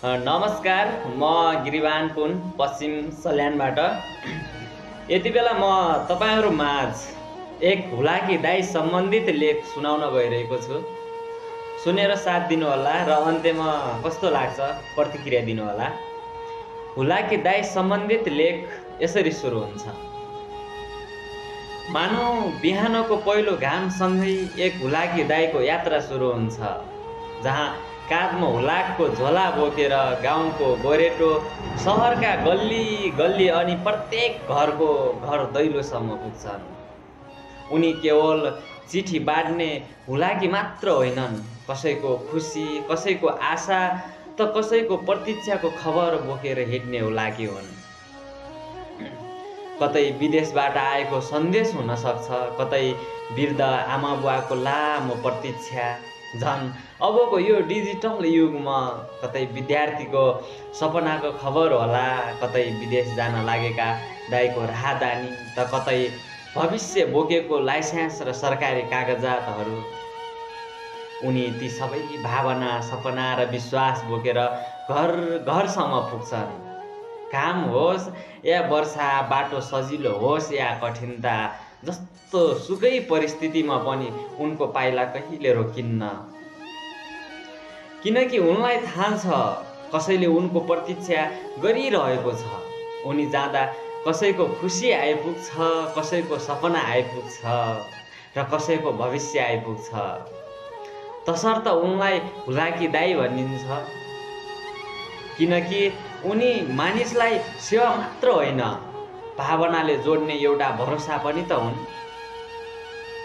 नमस्कार, म गिरिवान पुन पश्चिम सल्यानबाट। यति बेला म तपाईँहरू माझ एक हुलाकी दाइ सम्बन्धित लेख सुनाउन गइरहेको छु। सुनेर साथ दिनुहोला र अन्त्यमा कस्तो लाग्छ प्रतिक्रिया दिनुहोला। हुलाकी दाइ सम्बन्धित लेख यसरी सुरु हुन्छ। मानौ बिहानको पहिलो घामसँगै एक हुलाकी दाइको यात्रा सुरु हुन्छ, जहाँ काँधमा हुलाकको झोला बोकेर गाउँको गोरेटो सहरका गल्ली गल्ली अनि प्रत्येक घरको घर दैलोसम्म पुग्छन्। उनी केवल चिठी बाँड्ने हुलाकी मात्र होइनन्, कसैको खुसी, कसैको आशा त कसैको प्रतीक्षाको खबर बोकेर हिँड्ने हुलाकी हुन्। कतै विदेशबाट आएको सन्देश हुन सक्छ, कतै वृद्ध आमा बुवाको लामो प्रतीक्षा, झन् अबको यो डिजिटल युगमा कतै विद्यार्थीको सपनाको खबर होला, कतै विदेश जान लागेका दाइको राहदानी, त कतै भविष्य बोकेको लाइसेन्स र सरकारी कागजातहरू। उनी ती सबै भावना, सपना र विश्वास बोकेर घर घरसम्म पुग्छन्। काम होस् या वर्षा, बाटो सजिलो होस् या कठिनता, जस्तो सुकै परिस्थितिमा पनि उनको पाइला कहिले रोकिन्न। किनकि उनलाई थाहा छ कसैले उनको प्रतीक्षा गरिरहेको छ। उनी जाँदा कसैको खुसी आइपुग्छ, कसैको सपना आइपुग्छ र कसैको भविष्य आइपुग्छ। तसर्थ उनलाई हुलाकी दाइ भनिन्छ, किनकि उनी मानिसलाई सेवा मात्र होइन, भावनाले जोड्ने एउटा भरोसा पनि त हुन्।